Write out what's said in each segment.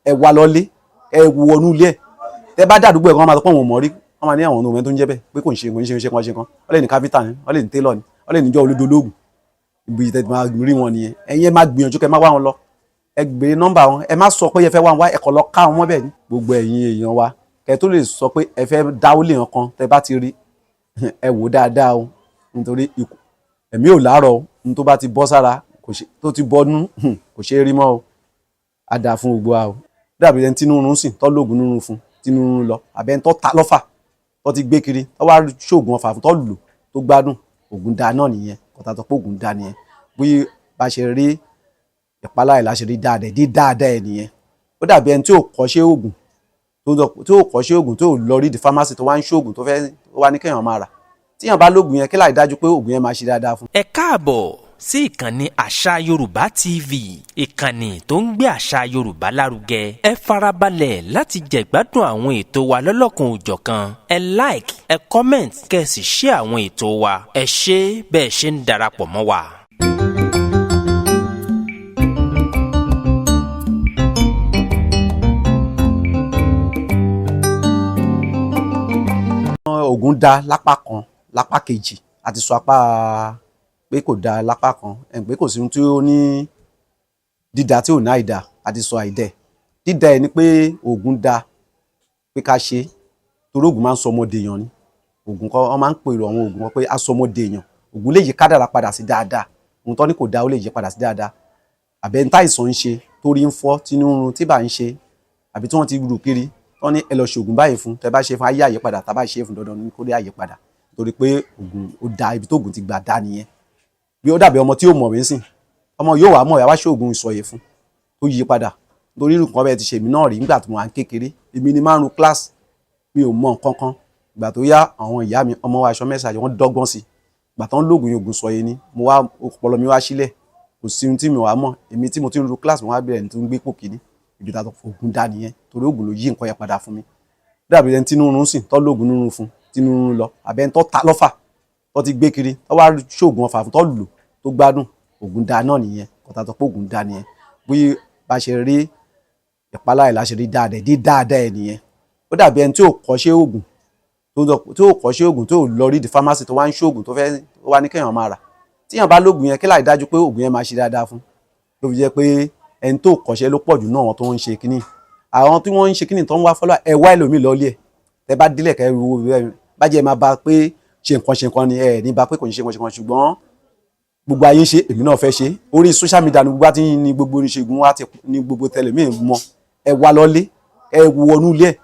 Ẹ wá lọ́lé, ẹ wọnú ilé ẹ̀. Tẹ bá dàdúgbò ẹ̀ kan, wọ́n máa sọ pé àwọn ò mọ̀ rí. Wọ́n máa ní àwọn ọmọ tó ń jẹ́ bẹ́ẹ̀, pé kò ń ṣe, kò ń ṣe, kò ń ṣe kan. Wọ́n lè ní káfíńtà ni, wọ́n lè ní tailor ni, wọ́n lè ní jọ́ olódológùn. Ibi tẹ́ máa rí wọn nìyẹn. Ẹ̀yin, ẹ máa gbìyànjú kẹ́ máa wá wọn lọ. Ẹ gbèrè nọ́mbà wọn. Ẹ má sọ pé ẹ fẹ́ wá wọn wá, ẹ kàn lọ ká wọn mọ́ bẹ́ẹ̀ ni. Gbogbo ẹ̀yin èèyàn wa, kẹ́ tó lè sọ pé ẹ fẹ́ dáwó lè hàn kan, tẹ́ bá ti rí, ẹ wò dáadáa o, nítorí ikú ẹ̀mí ò láàárọ̀ o. Ní tó bá ti bọ́ sára, kò ṣe tó ti bọ́nú, kò ṣe é rí mọ́ o. Á dáa fún gbogbo wa o. Dàbí ẹni tí nínú sìn tọ́ lóògùn nínú fún tí nínú lọ, àbẹ́ ẹni tó ta lọ́fà tó ti gbé kiri, tó wá ṣoògùn ọfà fún, tó lò, tó gbádùn, ògùn da náà nìyẹn. Kọ́tà tó pé ògùn da nìyẹn. Bí bá ṣe rí ìpalára ẹ̀ la ṣe rí dáadáa dí dáadáa ẹ̀ nìyẹn. Ó dàbí ẹni tí ò kọ́ṣẹ́ ògùn, tí ò kọ́ṣẹ́ ògùn, tó lọ rí di pharmacy, tó wá ń ṣoògùn, tó fẹ́ wá ní kéèyàn máa rà. Tíyàn bá lóògùn yẹn, kí láì dájú pé ògùn yẹn máa ṣe dáadáa fún. Ẹ káàbọ̀ sí ìkànnì Àṣà Yorùbá TV, ìkànnì tó ń gbé àṣà Yorùbá lárugẹ. Ẹ farabalẹ̀ láti jẹ̀gbádùn àwọn ètò wa lọ́lọ́kan òjọ̀kan. Ẹ like, ẹ comment, kẹ́ ẹ sì share àwọn ètò wa. Ẹ ṣé bẹ́ẹ̀ ṣe ń darapọ̀ mọ́ wa. Ògùn da lápá kan, lápá kejì àti sọ apá pé kò da lápá kan ẹ̀, pé kò sí ohun tí ó ní dídá tí ò ní àìda, àti sọ àìdẹ. Dídá ẹ ni pé ògùn da pé ká ṣe, torí ògùn máa ń sọ ọmọdé èèyàn ni. Ògùn kan wọ́n máa ń pèrò àwọn ògùn kan pé a sọ ọmọdé èèyàn. Ògùn lè yí kádàrá padà sí dáadáa. Ohun tó ní kò da, ó lè yí padà sí dáadáa. Àbẹ̀ ń táìsàn ń ṣe, torí ń fọ́, tínú ń run, tí bá ń ṣe, àbí tí wọ́n ti rù kiri, wọ́n ní ẹ lọ ṣògùn báyìí fún, tẹ bá ṣe fún, ayé àyípadà. Tá bá ṣe fún, dandan ní kó rí àyípadà, torí pé ògùn ó da. Ibi tó ògùn ti gbà dá nìyẹn. Bí ó dàbí ọmọ tí yóò mọ̀wé sìn, ọmọ yóò wá mọ̀, wá ṣoògùn ìsọ̀yè fún, tó yí padà. Torí irú nǹkan bẹ́ẹ̀ ti ṣèmi náà rí nígbà tí mo wà ń kékeré. Èmi ni márùn class, mi ò mọ nǹkan kan. Ìgbà tó yá, àwọn ìyá mi, ọmọ wa aṣọ mẹ́sàgì, wọ́n dọ́gbọ́n sí. Ìgbà tó ń lóògùn yẹn, ògùn sọ̀yè ni, mo wá, ọpọlọ mi wá sílẹ̀. Kò sí ohun tí mi wà mọ̀. Èmi tí mo ti ń ru class, mo wá bẹ̀rẹ̀ ní tó ń gbé pò kíní. Ibi tá ògùn dá nìyẹn, torí ògùn ló yí nǹkan yẹn padà fún mi. Dàbí ẹni tí nínú sìn tó lóògùn nínú fún, tí nínú lọ, àbẹ́ ẹni tó ta lọ́fà tó ti gbé kiri, tó wá ṣoògùn ọfà fún, tó lò, tó gbádùn, ògùn da náà nìyẹn. Kọ́tà tó pé ògùn da nìyẹn. Bí bá ṣe rí ìpalára ẹ̀ la ṣe rí dáadáa dí dáadáa ẹ̀ nìyẹn. Ó dàbí ẹni tí ò kọ́ṣẹ́ ògùn, tí ò kọ́ṣẹ́ ògùn, tó lọ rí di pharmacy, tó wá ń ṣoògùn, tó fẹ́ wá ní kéèyàn máa rà. Tíyàn bá lóògùn yẹn, kí láì dájú pé ògùn yẹn máa ṣe dáadáa fún. Ló fi jẹ́ pé ẹni tó kọ́ṣẹ́ ló pọ̀jù náà àwọn tó ń ṣe kínní. Àwọn tí wọ́n ń ṣe kínní tó ń wá fọ́lọ́, ẹ wá ẹlòmíì lọ́ọ́lé ẹ̀. Tẹ bá délẹ̀, kẹ́ wo bá jẹ́, máa bá pé ṣe nǹkan, ṣe nǹkan ni. Ẹ ní bá pé kò ní ṣe nǹkan, ṣe nǹkan, ṣùgbọ́n gbogbo ayé ń ṣe, èmi náà fẹ́ ṣe. Orí social media ni gbogbo àti ní gbogbo oníṣègùn wa ti ní gbogbo tẹlẹmíì mọ. Ẹ wá lọ́lé, ẹ wọnú ilé ẹ̀.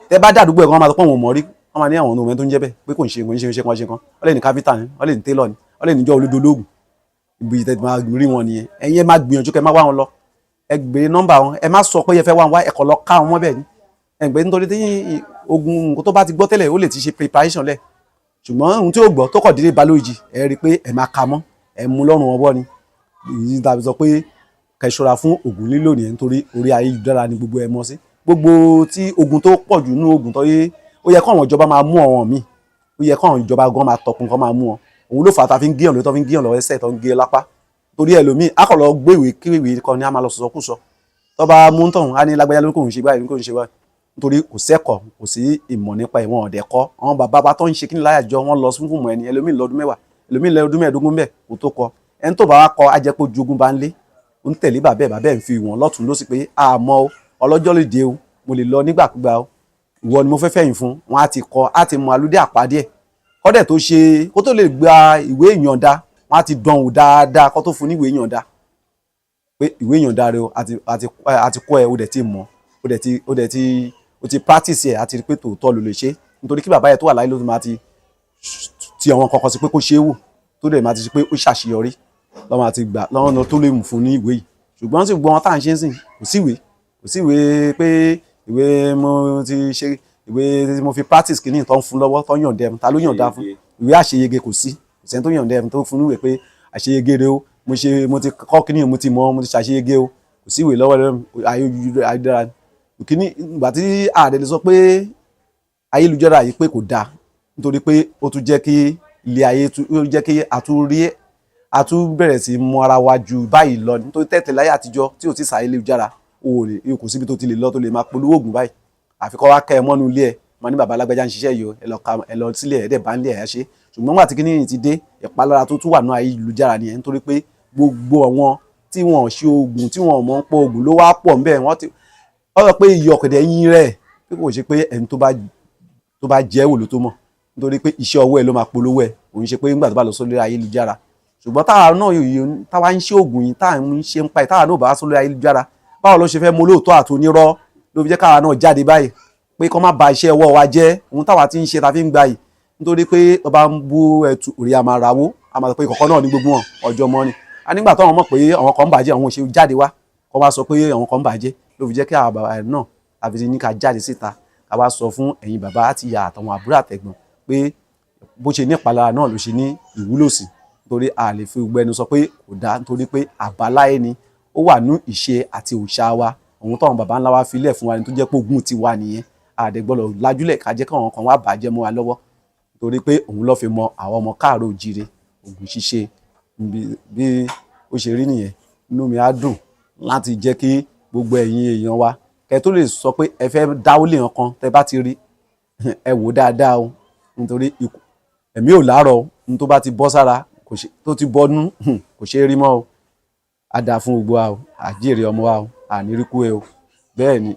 Tẹ bá dàdúgbò ẹ̀ kan, wọ́n máa sọ pé àwọn ò mọ̀ rí. Wọ́n máa ní àwọn ọmọ tó ń jẹ́ bẹ́ẹ̀, pé kò ń ṣe, kò ń ṣe, kò ń ṣe kan. Wọ́n lè ní káfíńtà ni, wọ́n lè ní tailor ni, wọ́n lè ní jọ́ olódológùn. Ibi tẹ́ máa rí wọn nìyẹn. Ẹ̀yin, ẹ máa gbìyànjú kẹ́ máa wá wọn lọ. Ẹ gbèrè nọ́mbà wọn. Ẹ má sọ pé ẹ fẹ́ wá wọn wá, ẹ kàn lọ ká wọn mọ́ bẹ́ẹ̀ ni. Ẹ gbé, nítorí tí ogun nǹkan tó bá ti gbọ́ tẹ́lẹ̀, ó lè ti ṣe preparation lẹ̀, ṣùgbọ́n ohun tí ó gbọ́ tó kọ̀ déédéé ba lójijì, ẹ rí i pé ẹ máa ka mọ́, ẹ mú lọ́rùn ọwọ́ ni. Èyí tàbí sọ pé kẹ́ ṣọ́ra fún ògùn lílò nìyẹn, nítorí orí ayélujára ni gbogbo ẹ mọ̀ sí. Gbogbo tí ogun tó pọ̀ jù nínú ogun tó yé, ó yẹ kó àwọn ìjọba máa mú àwọn míì, ó yẹ kó àwọn ìjọba gan máa tọkun kó máa mú wọn. Òun ló fà á tá fi ń gé ọ̀nà, tó fi ń gé ọ̀nà ẹsẹ̀, tó ń gé lápá, torí ẹlòmíì á kàn lọ gbé ìwé kíwèé kan ní, á máa lọ sọ̀sọ̀kúsọ. Tó bá mú tọ̀hún, á ní lágbájá ló kò ń ṣe báyìí, kò ń ṣe báyìí, nítorí kò sẹ́kọ̀ọ́, kò sí ìmọ̀ nípa ìwọ̀n ọ̀dẹ̀ kọ́. Àwọn bàbá wa tó ń ṣe kí ní láyàjọ, wọ́n lọ fún fún ẹni. Ẹlòmíì lọ́dún 10, ẹlòmíì lọ́dún 15 bẹ́ẹ̀ kó tó kọ. Ẹni tó bá wá kọ, á jẹ́ pé jogún bá ń lé, ó ń tẹ̀lé bàbá ẹ̀. Bàbá ẹ̀ ń fi ìwọ̀n lọ́tún lọ́sì pé àmọ́ o, ọlọ́jọ́ lè dé o, mo lè lọ nígbàkúgbà o, ìwọ ni mo fẹ́ fẹ̀yìn fún. Wọn á ti kọ, á ti mọ alúdé àpáàdé ẹ̀ kọ́dẹ̀ tó ṣe kó tó lè gba ìwé ìyọ̀ǹda. Wọn á ti dán wò dáadáa kó tó fún ní ìwé ìyọ̀ǹda, pé ìwé ìyọ̀ǹda rẹ o, àti kọ́ ẹ, o dẹ̀ ti mọ̀, o dẹ̀ ti o ti practice ẹ̀, àti rí pé tòótọ́ ló lè ṣe. Nítorí kí bàbá yẹn tó wà láyé ló ti máa ti àwọn kankan sí pé kó ṣe é wò, tó dẹ̀ máa ti ṣe pé ó ṣàṣeyọrí lọ́wọ́ àti gbà lọ́wọ́ tó lè mú fún ní ìwé yìí. Ṣùgbọ́n sì gbọ́n tá à ń ṣe ń sìn, kò sí ìwé, kò sí ìwé pé ìwé mo ti ṣe, ìwé tí mo fi practice kìíní tó ń fún lọ́wọ́, tó ń yọ̀ǹda ẹ̀. Ta ló yọ̀ǹda fún ìwé àṣeyege? Kò sí, kò sẹ́ni tó yọ̀ǹda ẹ̀ tó fún níwèé pé àṣeyege rẹ o, mo ṣe, mo ti kọ́ kìíní, mo ti mọ̀, mo ti ṣàṣeyege o. Kò sí ìwé lọ́wọ́ rẹ. Ayélujára kìíní, ìgbà tí ààrẹ lè sọ pé ayélujára yìí pé kò dáa, nítorí pé ó tún jẹ́ kí ilé ayé, ó jẹ́ kí a tún rí, a tún bẹ̀rẹ̀ sí mú ara wa ju báyìí lọ, nítorí tẹ́tẹ̀ láyé àtijọ́ tí ò ti sàyélujára, ó O ò lè, kò síbi tó ti lè lọ tó lè máa polówó oògùn báyìí, àfi kọ́ wá kẹ́ ẹ mọ́nú ilé ẹ máa ní bàbá alágbájá ń ṣiṣẹ́ yìí o, ẹ lọ ka, ẹ lọ sílé ẹ̀ dẹ̀ bá ń lé ẹ̀ ṣe. Ṣùgbọ́n nígbà tí kíní yìí ti dé, ìpalára tó tún wà ní ayélujára nìyẹn, nítorí pé gbogbo àwọn tí wọ́n ṣe oògùn, tí wọ́n mọ̀ ń pọ̀ oògùn ló wá pọ̀ ńbẹ̀. Wọ́n ti wọ́n sọ pé iyọ̀ ọ̀kẹ̀dẹ̀ yín rẹ̀ pé kò ṣe pé ẹni tó bá jẹ́ wò ló tó mọ̀, nítorí pé iṣẹ́ ọwọ́ ẹ ló máa polówó ẹ̀, òun ṣe pé nígbà tó bá lọ sórí ayélujára. Ṣùgbọ́n táwa náà yìí, táwa ń ṣe oògùn yìí, táwa ń ṣe ń pa ẹ̀, táwa náà bá sórí ayélujára, báwo ló ṣe fẹ́ mọ olóòótọ́ àti onírọ́? Ló fi jẹ́ káwa náà jáde báyìí pé kó má ba iṣẹ́ ọwọ́ wa jẹ́, ohun táwa ti ń ṣe ta fi ń gba yìí, nítorí pé ọba ń bú ẹtù orí a máa rawó, a máa sọ pé ìkọ̀kọ̀ náà ní gbogbo wọn ọjọ́ mọ́ ni. A nígbà táwọn mọ̀ pé àwọn kan ń bàjẹ́, àwọn ò ṣe jáde wá kó wá sọ pé àwọn kan ń bàjẹ́. Ló fi jẹ́ kí àwọn bàbá náà àfi ní ká jáde síta, ká wá sọ fún ẹ̀yin bàbá àti ìyá àtàwọn àbúrò àtẹ̀gbọ́n pé bó ṣe ní ìpalára náà ló ṣe ní ìwúlò sí, nítorí a lè fi gbogbo ẹnu sọ pé kò dáa, nítorí pé àbáláyé ni ó wà ní ìṣe àti òòṣà wa, ohun táwọn baba ńlá wa fi lẹ̀ fún wa ni, tó jẹ́ pé ogún tiwa nìyẹn. A dẹ̀ gbọ́dọ̀ lajúlẹ̀ ká jẹ́ káwọn kan wá bàjẹ́ mọ́ wa lọ́wọ́, torí pé òun ló fi mọ àwọn ọmọ káàárọ̀ òjíire ògùn ṣíṣe. Bí ó ṣe rí nìyẹn. Inú mi á dùn láti jẹ́ kí gbogbo ẹ̀yin èèyàn wa, kẹ́ tó lè sọ pé ẹ fẹ́ dáwó lé nǹkan, tẹ́ bá ti rí, ẹ wò dáadáa o, nítorí ẹ̀mí ò láàárọ̀ o. Ní tó bá ti bọ́ sára kò ṣe, tó ti bọ́nú, kò ṣeé rí mọ́ o. Á dáa fún gbogbo wa o, àjíèrè ọmọ wa o, àní rí kú e o. Bẹ́ẹ̀ ni.